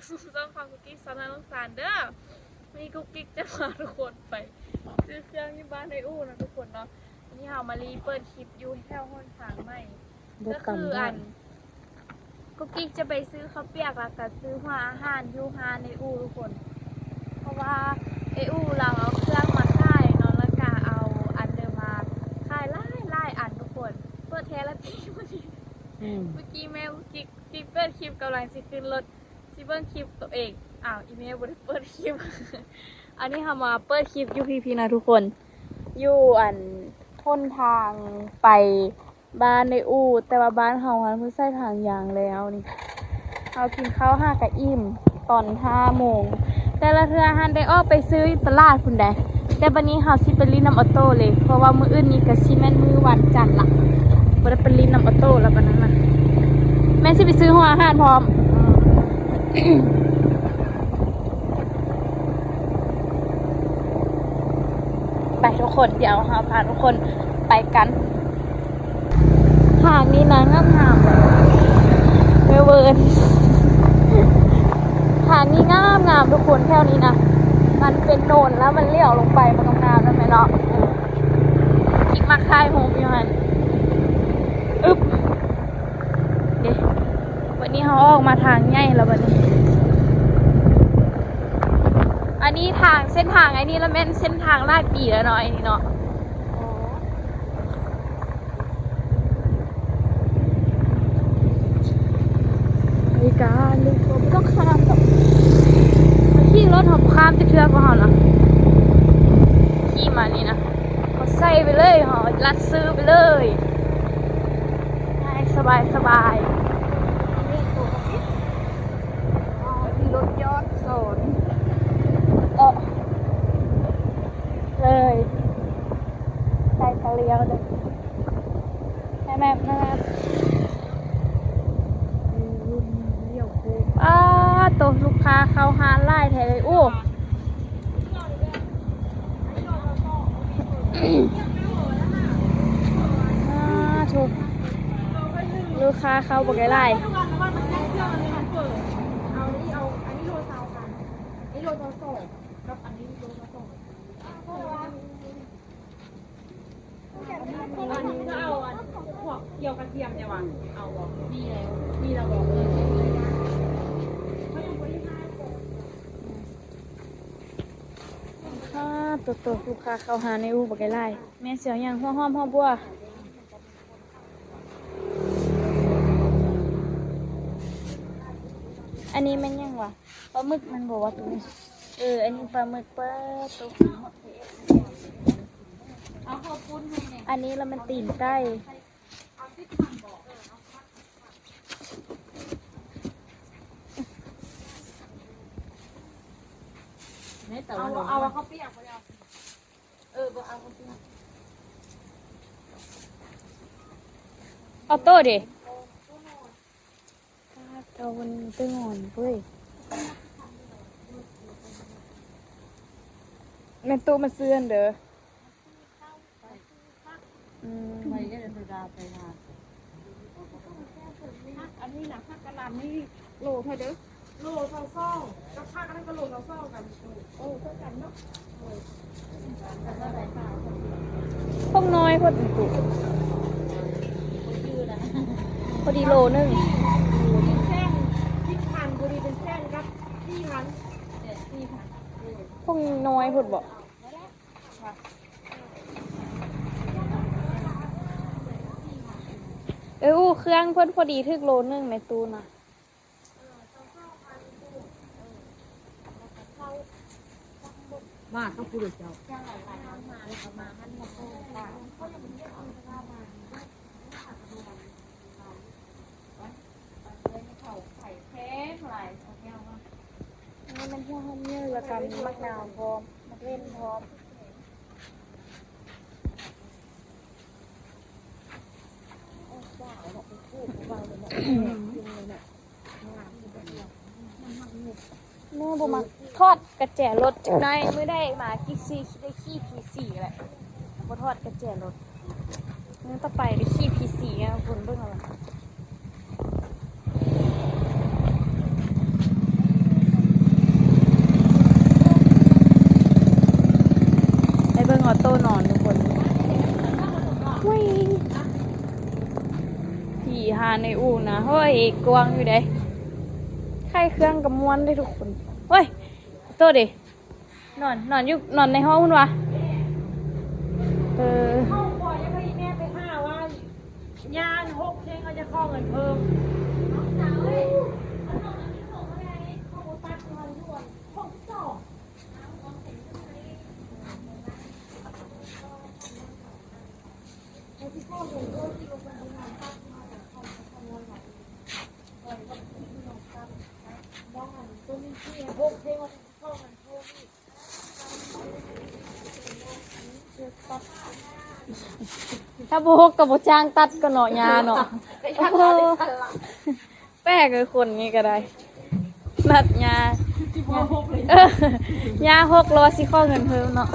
ສູ່ຊ່ອງຂອງກຸກກິກສາວນ້ອຍວອງສານເດີ. ມື້ນີ້ກຸກກິກຈະພາທຸກຄົນໄປຊື້ເຄື່ອງຢູ່ບ້ານໄອອູ້ນະທຸກຄົນເນາະ. ມື້ນີ້ເຮົາມາລີເປີດຄລິບຢູ່ແຖວຫົນທາງໃໝ່ ກໍຄືອັນ ກຸກກິກຈະໄປຊື້ເຂົ້າປຽກ ແລ້ວກໍຊື້ຫົວອາຫານຢູ່ຮ້ານໄອອູ້ທຸກຄົນ ເພາະວ່າໄອອູ້ລາວເອົາເຄື່ອງມາຂາຍເນາະ ແລ້ວກໍເອົາອັນເດີມມາຂາຍຫຼາຍໆອັນທຸກຄົນ. ເປີດແທ້ລະຕິມື້ນີ້. ອືມ ເມື່ອກີ້ແມ່ ເມື່ອກີ້ ກິກເປີດຄລິບ ກຳລັງຊິຂຶ້ນລົດ ຊິເບິ່ງຄລິບໂຕເອງ. ອ້າວ ອີເມວບໍ່ໄດ້ເປີດຄລິບ. ອັນນີ້ເຮົາມາເປີດຄລິບຢູ່ພີ້ໆນະທຸກຄົນ ຢູ່ອັນຫົນທາງໄປບ້ານໄອອູ້ ແຕ່ວ່າບ້ານເຮົາຫັ້ນເພິ່ນໃສ່ທາງຢາງແລ້ວນີ້. ເຮົາກິນເຂົ້າຫາກະອີ່ມຕອນຫ້າໂມງ ແຕ່ລະເທື່ອຫັ້ນໄດ້ອອກໄປຊື້ຢູ່ຕະຫຼາດພຸ້ນໃດ໋. ແຕ່ບັດນີ້ເຮົາຊິໄປຫຼິ້ນນຳອໍໂຕ້ເລີຍ ເພາະວ່າມື້ອື່ນນີ້ກະຊິແມ່ນມື້ວັນຈັນລະ ບໍ່ໄດ້ໄປຫຼິ້ນນຳອໍໂຕ້ລະບັດນັ້ນນະ. ແມ່ນຊິໄປຊື້ຫົວອາຫານພ້ອມ. ໄປທຸກຄົນ ດຽວເຮົາພາທຸກຄົນໄປກັນ. ທາງນີ້ນະງາມໆ ແມ່ເວີນ ທາງນີ້ງາມໆ ທຸກຄົນ. ແຖວນີ້ນະ ມັນເປັນໂນນ ແລ້ວມັນລ້ຽວລົງໄປ ມັນງາມໆ ນະແມ່ເນາະ. ເອີ ກິກມັກຖ່າຍຮູບຢູ່ຫັ້ນ. ອຶບ ເດ້ ວັນນີ້ເຮົາອອກມາທາງໃຫຍ່ແລ້ວບັດນີ້. ອັນນີ້ທາງ ເສັ້ນທາງອັນນີ້ລະແມ່ນເສັ້ນທາງຫຼາຍປີແລ້ວເນາະ ອັນນີ້ເນາະ. ໃນການເດີນທາງບໍ່ຕ້ອງຂ້າມດອກ ຂີ່ລົດເຮົາບໍ່ຂ້າມຈັກເທື່ອ ພວກເຮົານະ ຂີ່ມານີ້ນະ ເຮົາໃສ່ໄປເລີຍ ເຮົາລັດຊື່ໄປເລີຍ ງ່າຍສະບາຍ ສະບາຍ. ຂີ່ລົດຍ້ອນສອນ ເອາະ ເລີຍ ໃກ້ຕາລ້ຽວເດີ ແມ່ນໆ ອ້າໂຕ ລູກຄ້າເຂົ້າຮ້ານຫຼາຍແທ້ເລີຍ. ໂອ້ ອາໂທ ລູກຄ້າເຂົ້າບັກຫຼາຍ. ອັນນີ້ກໍເອົາອັນພວກກ່ຽວກະທຽມແດ່ຫວາ ເອົາບໍ່? ມີແລ້ວ ມີແລ້ວບໍ່? ເອີ ເອົາໄປເລີຍນະ ເຂົາຍັງບໍ່ໄດ້ມາ. ອາໂຕໆ ລູກຄ້າເຂົ້າຫາໃນອູ້ບັກຫຼາຍ. ແມ່ຊິເອົາຫຍັງ? ຫົວຫອມ ຫອມບົວ. ອັນນີ້ແມ່ນຫຍັງຫວາ? ປາໝຶກແມ່ນບໍ່ຫວາໂຕນີ້? ເອີ ອັນນີ້ປາໝຶກ. ປາໂຕ ເອົາເຂົ້າປຸ້ນໃຫ້ແດ່. ອັນນີ້ລະແມ່ນຕີນໄກ່. ເອົາ ເອົາເຂົ້າປຽກບໍ່ໄດ້ເອົາ. ເອີ ບໍ່ເອົາ ເອົາໂຕ້ເດ. ປາດ ເຂົາເພິ່ນໄປງອນເວີຍ. ແມ່ຕູ້ມາຊື້ຫັ້ນເດີ. ອືມ ໄປເດີ ໄປຫາ ອັນນີ້ນະ ຜັກກະຫຼໍ່ານີ້ໂລເທົ່າໃດ? ໂລຊາວສອງ ກັບຜັກອັນນັ້ນກໍໂລຊາວສອງກັນ. ເອີ ຄືກັນເນາະ. ພວກນ້ອຍໂພດ ຕູ້ ພໍດີໂລໜຶ່ງ ແສນສິບພັນ ພໍດີເປັນແສນກັບສີ່ພັນ ແສນສີ່ພັນ. ພວກນ້ອຍໂພດບໍ? ເອີ ອູ້ ເຄື່ອງເພິ່ນພໍດີຖືກໂລໜຶ່ງໃນຕູ້ນະ. ມາກັບຜູ້ເຈົ້າ. ອັນນີ້ມັນຫົວຫອມເຍີ້ ແລ້ວກໍມີໝາກນາວພ້ອມ ໝາກເລັ່ນພ້ອມ. ແມ່ບໍ່ມັກຖອດກະແຈລົດຈັກໜ້ອຍ. ມື້ໃດມາກິກຊິໄດ້ຂີ່ພີສີ່ແຫຼະ ບໍ່ຖອດກະແຈລົດ. ມື້ຕໍ່ໄປໄດ້ຂີ່ພີສີ່ນະ ຄົນເບິ່ງເອົາ. ຂີ່ຫາໃນອູ່ນະ ໂອ້ຍ ກວ້າງຢູ່ເດ້ ໄຂເຄື່ອງກໍມ່ວນເດ້ທຸກຄົນ. ໂອ້ຍ ໂຕເດ້ ນອນ ນອນຢູ່ ນອນໃນຫ້ອງພຸ້ນຫວາ. ເອີ ເຮົາຂໍຢ່າໄປແມ່ໄປຫາວ່າ ຍາຫົກເພງ ເຮົາຈະຂໍເງິນເພີ່ມ. ນ້ອງສາວເອີຍ ເອົາຂອງອັນນີ້ສົ່ງມາແດ່ ເຂົາບໍ່ຕັດ ເຂົາຢູ່ອັນຫ້ອງສິບສອງ. ຖ້າບໍ່ຫົກກໍບໍ່ຈ້າງຕັດກໍເນາະ ຍາເນາະ. ໂອ້ໂຫ ແປກເລີຍ ຄົນນີ້ກໍໄດ້ ຕັດຫຍ້າ ເອີ ຫຍ້າຫົກ ແລ້ວຊິຂໍເງິນເພີ່ມເນາະ.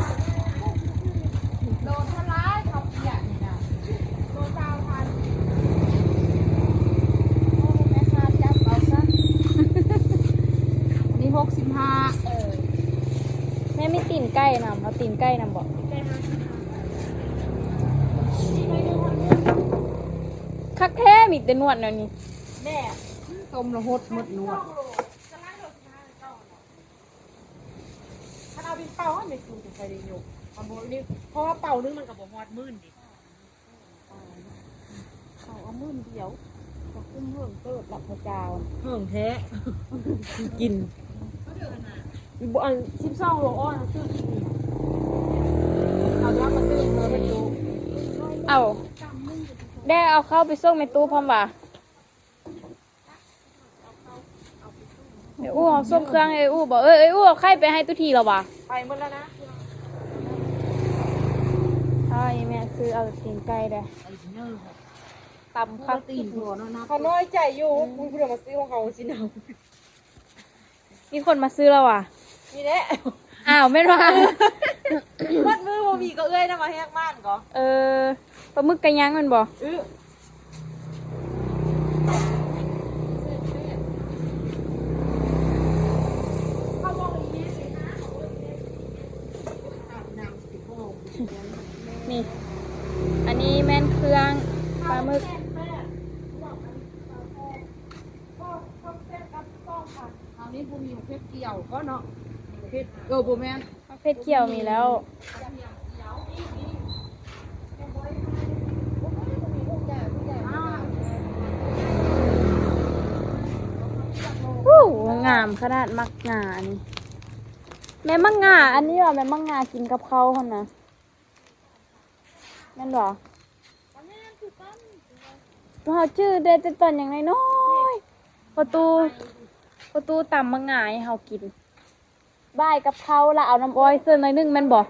ໂລເທົ່າໃດເຂົ້າປຽກນີ້ນະ? ໂລຊາວພັນ. ໂອ້ ແມ່ຄ້າຈັບເອົາຊະ ອັນນີ້ຫົກສິບຫ້າ. ເອີ ແມ່ມີຕີນໄກ່ນຳ ເອົາຕີນໄກ່ນຳບໍ່? ໄກ່ຫ້າສິບຫ້າ. ຄັກແທ້ ມີແຕ່ໜວດແນວນີ້. ແມ່ ຕົ້ມລະຫົດໝົດໜວດ. ຄັນເອົາເປັນເປົາ ແມ່ຕູ້ຈັ່ງຄ່ອຍໄດ້ຍົກ ຄັນບໍ່ນີ້ ເພາະວ່າເປົາໜຶ່ງມັນກໍບໍ່ຮອດໝື່ນເດ້. ເອົາ ເອົາໝື່ນດຽວ ກໍຄຸ້ມເຫິງເຕີບລະພະເຈົ້າ. ເຫິງແທ້ ກິນ ບໍ່ ອັນສິບສອງໂລອ່ອນ ຊື້ກິນ. ເອົານ້ຳມາຕື່ມເລີຍແມ່ຕູ້. ເອົາ ແດ່ ເອົາເຂົ້າໄປສົ່ງແມ່ຕູ້ພ້ອມຫວາ. ເອີ ອູ່ ເອົາສົ່ງເຄື່ອງໃຫ້ອູ່ບໍ? ເອີ ອູ່ ເອົາໄຂ່ໄປໃຫ້ຕຸທີແລ້ວຫວາ? ໄປໝົດແລ້ວນະ. ເອົາ ອີ່ແມ່ຊື້ເອົາຕີນໄກ່ເດີ້ ຕຳຄັກ. ຂ້ານ້ອຍໃຈຢູ່ ບໍ່ມີຜູ້ໃດມາຊື້ຂອງເຮົາຊິເອົາ. ມີຄົນມາຊື້ແລ້ວຫວາ? ນີ້ແຫຼະ. ອ້າວ ແມ່ນຫວາ? ໝົດມື້ບໍ່ມີກໍເອື້ອຍນຳມາແຮກບ້ານກໍ. ເອີ ປາໝຶກກະຍັງແມ່ນບໍ່? ອື ນີ້ ອັນນີ້ແມ່ນເຄື່ອງປາໝຶກ. ເຮົານີ້ບໍ່ມີໝາກເຜັດກ່ຽວກໍເນາະ ເຜັດ ເອີ ບໍ່ແມ່ນ ໝາກເຜັດກ່ຽວມີແລ້ວ. ໂອ້ ງາມຂະໜາດ ໝາກງາອັນນີ້. ແມ່ນໝາກງາອັນນີ້ຫວາ? ແມ່ນໝາກງາກິນກັບເຂົ້າຫັ້ນນະ. ແມ່ນບໍ່? ເຮົາຈື່ໄດ້ແຕ່ຕອນຍັງນ້ອຍໆ ພໍ່ຕູ້ ພໍ່ຕູ້ຕຳໝາກງາໃຫ້ເຮົາກິນ ບ່າຍກັບເຂົ້າ ແລ້ວເອົານ້ຳອ້ອຍໃສ່ໜ້ອຍໜຶ່ງ ແມ່ນບໍ່? ເ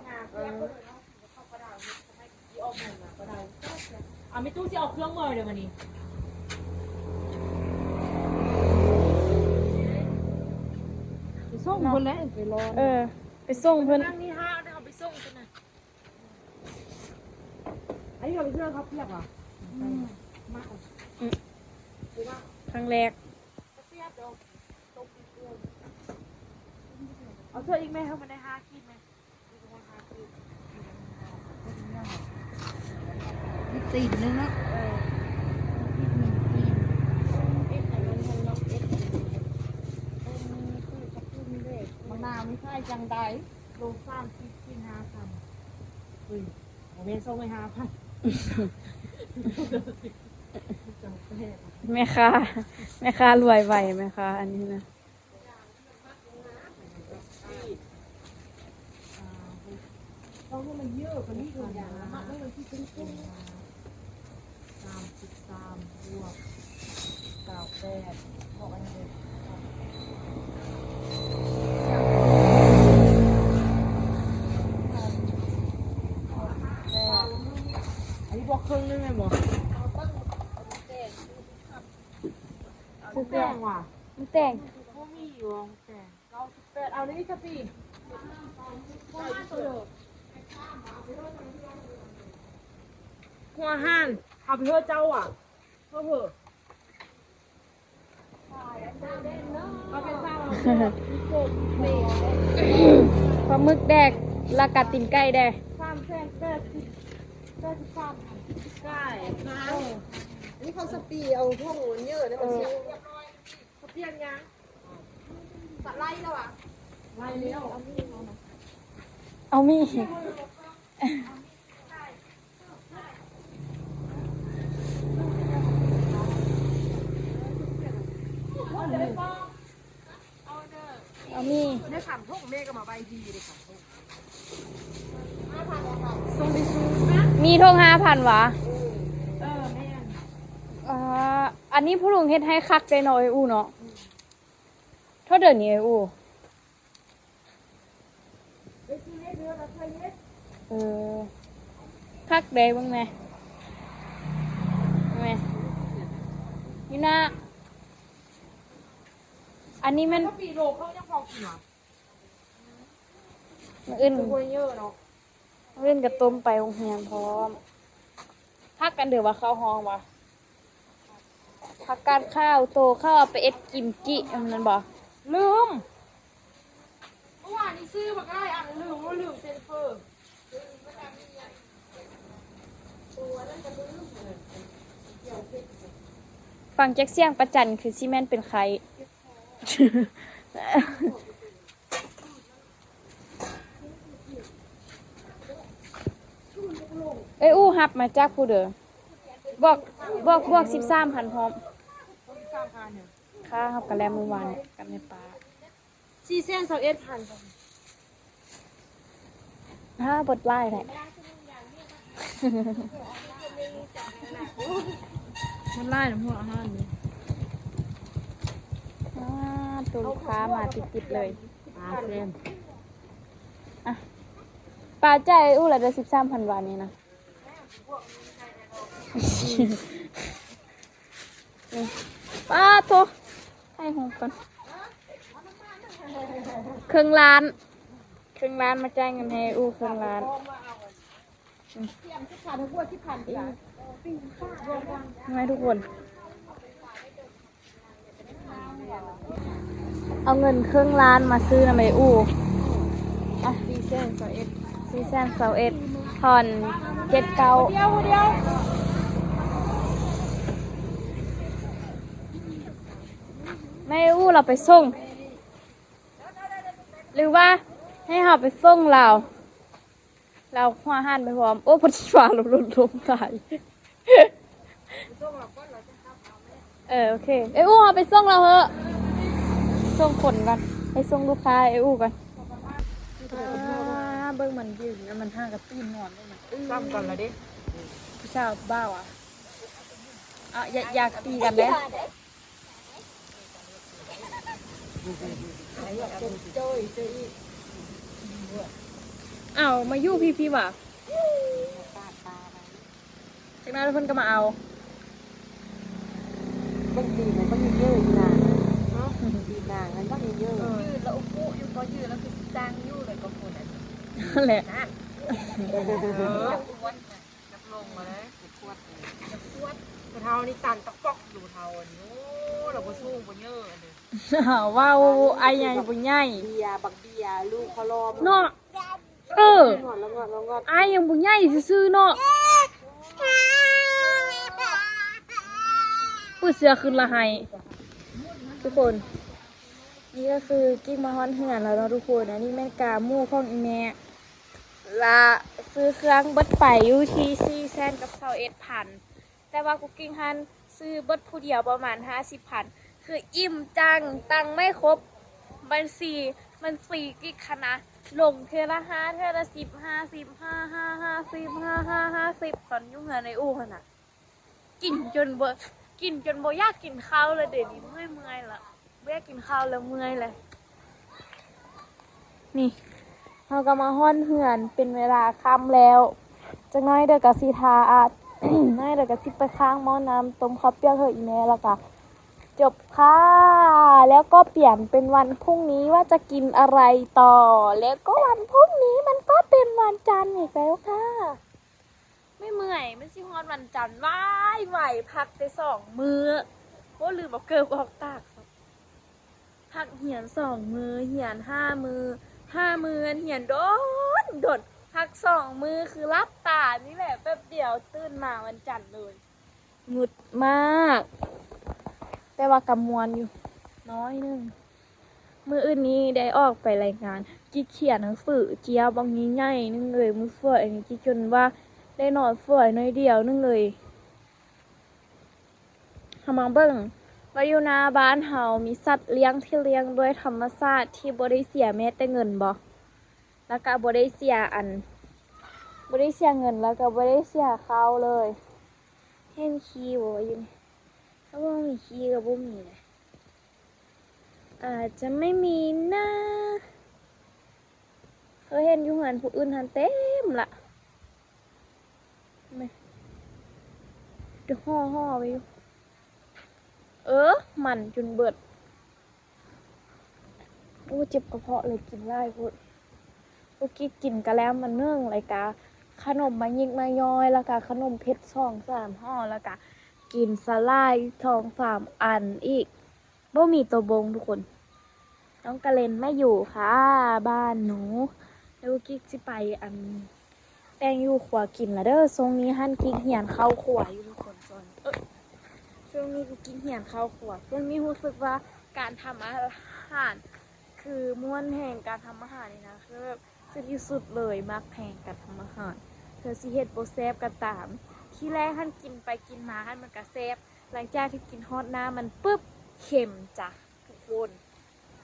ອົາ ແມ່ຕູ້ຊິເອົາເຄື່ອງເມືອເດີບາດນີ້ ໄປສົ່ງເພິ່ນແຫຼະ ໄປລໍ ເອີ ໄປສົ່ງເພິ່ນ ນັ່ງນີ້ຫາເອົາໄປສົ່ງເພິ່ນນະ. ອັນນີ້ເຮົາໄປເຊື່ອເຂົາປຽກຫວາ? ອືມ ມາ ອືມ ຄັ້ງແລກ ເອົາເຊື່ອອີກແມ່ ເຮົາມັນໄດ້ຫ້າຂີດແມ່ ອີກຕີນໜຶ່ງເນາະ ເອີ ອີກໜຶ່ງຕີນ ເອັດອັນນັ້ນເນາະ ເອັດອັນນີ້ ເອີ ມັນໜາວມີຂາຍຈັ່ງໃດ? ໂລສາມສິບ ກິນຫ້າພັນ ເອີຍ ບໍ່ແມ່ນ ສອງຮ້ອຍຫ້າພັນ ແມ່ຄ້າ ແມ່ຄ້າລວຍໄວ ແມ່ຄ້າອັນນີ້ນະ. ສາມສິບສາມ ບວກ ຊາວແປດ ບວກອັນນີ້ ອັນນີ້ບວກເຄິ່ງໜຶ່ງແມ່ນບໍ່? ໝາກແຕງຫວາ? ໝາກແຕງ ບໍ່ມີຢູ່ ໝາກແຕງ. ເກົ້າສິບແປດ ເອົານີ້ຊະຕິ ຫົວຫັນ ເອົາໄປເຮີ້ເຈົ້າຫວາ ເຮີ້ເຮີ້ ເອົາໄປສ້າງເອົາເອົາ ປາໝຶກແດກ ລະກະຕີນໄກ່ແດກ ສາມແສນແປດສິບ ແປດສິບສາມ ໄກ່ ເອີ ນີ້ເຂົາສະ ປີ້ເອົາຖົງມັນເຍອະນະ ມັນຊິ ເອີ ເຂົາປ່ຽນຍັງ? ສະໄລແລ້ວຫວາ? ໄລ່ແລ້ວ ເອົາມີດ ເອົາມີດ ໄດ້ສາມຖົງ ແມ່ກໍມາໄວ້ດີເດ້ສາມຖົງ. ມີຖົງຫ້າພັນຫວາ? ເອີ ແມ່ນ. ອ່າ ອັນນີ້ພໍ່ລຸງເຮັດໃຫ້ຄັກເດ້ເນາະ ເອື້ອຍອູເນາະ. ເທົ່າໃດນີ້ ເອື້ອຍອູ? ເອີ ຄັກເດ້ ເບິ່ງແດ່ ເບິ່ງແດ່ ນີ້ນະ. ອັນນີ້ແມ່ນ ປີໂລເຂົາຍັງພໍກິນຫວາ? ມື້ອື່ນ ບໍ່ເຍອະເນາະ. ມື້ອື່ນກໍຕົ້ມໄປໂຮງຮຽນພ້ອມ. ພັກກັນເດີວ່າເຂົ້າຫ້ອງວ່າ ຜັກກາດຂາວ ໂຕເຂົາເອົາໄປເຮັດກິມຈິ ແມ່ນບໍ່? ລືມ ເມື່ອວານນີ້ຊື້ບັກຫຼາຍອັນ ລືມ ລືມເສັ້ນເຝີ. ຟັງຈາກສຽງປາຈັນຄືຊິແມ່ນເປັນໄຂ້. ເອື້ອຍອູຮັບມາຈາກຜູ້ເດີ? ບວກ ບວກ ບວກສິບສາມພັນພ້ອມ. ຄ່າເຮົາກະແລມມື້ວານກັບແມ່ປ້າ ສີ່ແສນຊາວເອັດພັນ. ຫາ ເບິດຫຼາຍແທ້ ເບິດຫຼາຍນຳພວກອາຫານນີ້. ອ່າ ໂຕລູກຄ້າມາຕິດໆເລີຍ ຫ້າແສນ. ອ່ະ ປ້າຈ່າຍອູລະເດີ ສິບສາມພັນບາດນີ້ນະ. ນີ້ ປ້າໂທ້ ໃຫ້ຮູບກ່ອນ ເຄິ່ງລ້ານ ເຄິ່ງລ້ານ ມາຈ່າຍເງິນໃຫ້ອູເຄິ່ງລ້ານ. ອືມ ມາທຸກຄົນ ເອົາເງິນເຄິ່ງລ້ານມາຊື້ນຳໄອ້ອູ ອ່ະ ສີ່ແສນຊາວເອັດ ສີ່ແສນຊາວເອັດ ຖອນເຈັດເກົ້າ ດຽວ ດຽວ ໃຫ້ອູລາວໄປສົ່ງ ຫຼືວ່າໃຫ້ເຮົາໄປສົ່ງລາວ? ລາວຫົວຫັນໄປພ້ອມ. ໂອ້ ເພິ່ນຊິວ່າລົດລົ້ມຕາຍ. ເອີ ໂອເຄ ເອີຍ ອູ ເຮົາໄປສົ່ງລາວເຮີ້ ສົ່ງຄົນກ່ອນ ໄປສົ່ງລູກຄ້າເອີຍອູກ່ອນ. ອ່າ ເບິ່ງມັນຢືນ ມັນຫາກະຕີນງອນເລີຍ ຊ້ຳກັນລະເດ້ ຜູ້ສາວບ່າວອະ. ອ່ະ ຢ່າ ຢ່າຕີກັນເດ້. ເອົາ ມາຢູ່ພີ້ ພີ້ຫວາ? ຈັກໜ້ອຍເພິ່ນກໍມາເອົາ. ເບິ່ງຕີນມັນບັກເຍີໆຢູ່ນາ ເນາະ ຕີນນາງມັນບັກເຍີໆ. ເອີ ລະອຸປຸຢູ່ ກໍຢືນລະຄືຊິຈັງຢູ່ ແລ້ວກໍຄົນນັ້ນ ນັ້ນແຫຼະ ເອີ ຈັບລົງມາເລີຍ ຂວດ ຂວດ ຜູ້ເຖົ້ານີ້ຕັນຕະປອກຢູ່ ເຖົ້າອັນນີ້ ໂອ້ ລະບໍ່ສູງບໍ່ເຍີອັນນີ້. ເວົ້າອ້າຍໃຫຍ່ບໍ່ໃຫຍ່ ເບຍ ບັກເບຍ ລູກເຂົາຫຼໍ່ເນາະ. ເອີ ອ້າຍຍັງບໍ່ໃຫຍ່ຊື່ໆເນາະ. ເປີດເສື້ອຂຶ້ນລະໄຫ້ ທຸກຄົນ. ນີ້ກໍຄືກິ້ງມາຮອດເຮືອນແລ້ວເນາະທຸກຄົນ. ອັນນີ້ແມ່ນກາໝູ່ຂອງອີ່ແມ່ ລະຊື້ເຄື່ອງເບິດໄປຢູ່ທີ່ສີ່ແສນກັບຊາວເອັດພັນ. ແຕ່ວ່າກຸກກິ້ງຫັ້ນຊື້ເບິດຜູ້ດຽວປະມານຫ້າສິບພັນ ຄືອີ່ມຈັງ ຕັງໄມ່ຄົບ ບັນຊີ ບັນຊີກິກຫັ້ນນະ ລົງເທື່ອລະຫ້າ ເທື່ອລະສິບ ຫ້າສິບ ຫ້າ ຫ້າ ຫ້າສິບ ຫ້າ ຫ້າ ຫ້າສິບ ຕອນຢູ່ເຮືອນໄອ້ອູຫັ້ນນະ. ກິນຈົນບໍ່ ກິນຈົນບໍ່ຢາກກິນເຂົ້າລະ ດຽວນີ້ເມື່ອຍໆລະ. ບໍ່ຢາກກິນເຂົ້າແລ້ວ ເມື່ອຍແລ້ວ. ນີ້ ເຮົາກໍມາຮອດເຮືອນເປັນເວລາຄ່ຳແລ້ວ. ຈັກໜ້ອຍດຽວກໍຊິທາອາ ໜ້ອຍດຽວກໍຊິໄປຄ້າງໝໍ້ນ້ຳຕົ້ມເຂົ້າປຽກໃຫ້ອີ່ແມ່ ແລ້ວກໍຈົບຄ່ະ. ແລ້ວກໍປ່ຽນເປັນວັນພຸ່ງນີ້ວ່າຈະກິນອະໄລຕໍ່. ແລ້ວກໍວັນພຸ່ງນີ້ມັນກໍເປັນວັນຈັນອີກແລ້ວຄ່ະ. ເມື່ອຍໆ ມັນຊິຮອດວັນຈັນ ຫວາຍ ໄວ ພັກແຕ່ສອງມື້. ໂອ້ ລືມເອົາເກີບອອກຕາກ. ພັກຮຽນສອງມື້ ຮຽນຫ້າມື້ ຫ້າມື້ຮຽນດົນດົນ ພັກສອງມື້ ຄືຫຼັບຕານີ້ແຫຼະ ແປັບດຽວຕື່ນມາວັນຈັນເລີຍ. ງຶດມາກ ແຕ່ວ່າກໍມ່ວນຢູ່ໜ້ອຍໜຶ່ງ. ມື້ອື່ນນີ້ໄດ້ອອກໄປລາຍງານ ກິກຂຽນໜັງສື ເຈ້ຍບັກໃຫຍ່ໆໜຶ່ງເອີຍ. ມື້ສວຍນີ້ ກິກຈົນວ່າໄດ້ນອນສວຍໜ້ອຍດຽວໜຶ່ງເອີຍ. ເຮົາມາເບິ່ງວ່າຢູ່ໜ້າບ້ານເຮົາມີສັດລ້ຽງທີ່ລ້ຽງດ້ວຍທຳມະຊາດ ທີ່ບໍ່ໄດ້ເສຍແມ້ແຕ່ເງິນບໍ່? ແລ້ວກໍບໍ່ໄດ້ເສຍອັນ ບໍ່ໄດ້ເສຍເງິນ ແລ້ວກໍບໍ່ໄດ້ເສຍເຂົ້າເລີຍ. ເຫັນຂີ້ບໍ່ຢູ່ນີ້? ຖ້າບໍ່ມີຂີ້ກໍບໍ່ມີແຫຼະ. ອາດຈະໄມ່ມີນະ. ເຄີຍເຫັນຢູ່ເຮືອນຜູ້ອື່ນຫັ້ນເຕັມລະ. ແມ່ນ ເດ ຫໍ່ໆໄວ້ຢູ່. ເອີ ມັນຈົນເບິດ. ໂອ້ ເຈັບກະເພາະເລີຍ ກິນຫຼາຍໂພດ. ໂອ ກິກກິນກະແລັມອັນໜຶ່ງ ແລ້ວກະຂະໜົມມາຍິກມາຍ້ອຍ ແລ້ວກະຂະໜົມເຜັດສອງສາມຫໍ່ ແລ້ວກະກິນສາຫຼ່າຍສອງສາມອັນອີກ. ບໍ່ມີໂຕບົ່ງທຸກຄົນ. ນ້ອງກະເລັນມາຢູ່ຄ່າ ບ້ານໜູ. ແລ້ວກິກຊິໄປອັນ ແຕ່ງຢູ່ຄົວກິນລະເດີ. ຊ່ວງນີ້ຫັ້ນກິກຮຽນເຂົ້າຄົວຢູ່ທຸກຄົນ. ຊ່ວງ ເອີ ຊ່ວງນີ້ຄືກິກຮຽນເຂົ້າຄົວ. ຊ່ວງນີ້ຮູ້ສຶກວ່າການທຳອາຫານຄືມ່ວນແຮງ. ການທຳອາຫານນີ້ນະ ຄືແບບ ຄືທີ່ສຸດເລີຍ. ມັກແຮງການທຳອາຫານ ເຖິງຊິເຮັດບໍ່ແຊບກໍຕາມ. ທີແລກຫັ້ນກິນໄປກິນມາຫັ້ນມັນກະແຊບ. ຫຼັງຈາກທີ່ກິນຮອດໜ້າມັນປຶບ ເຄັມຈ້ະທຸກຄົນ.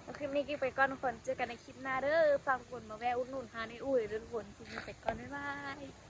ແລ້ວຄລິບນີ້ກິກໄປກ່ອນທຸກຄົນ. ເຈີກັນໃນຄລິບໜ້າເດີ. ຝາກທຸກຄົນມາແວ່ອຸດໜູນຮ້ານອ້າຍອູ້ຍເດີທຸກຄົນ. ຄລິບນີ້ໄປກ່ອນ. ບາຍບາຍ.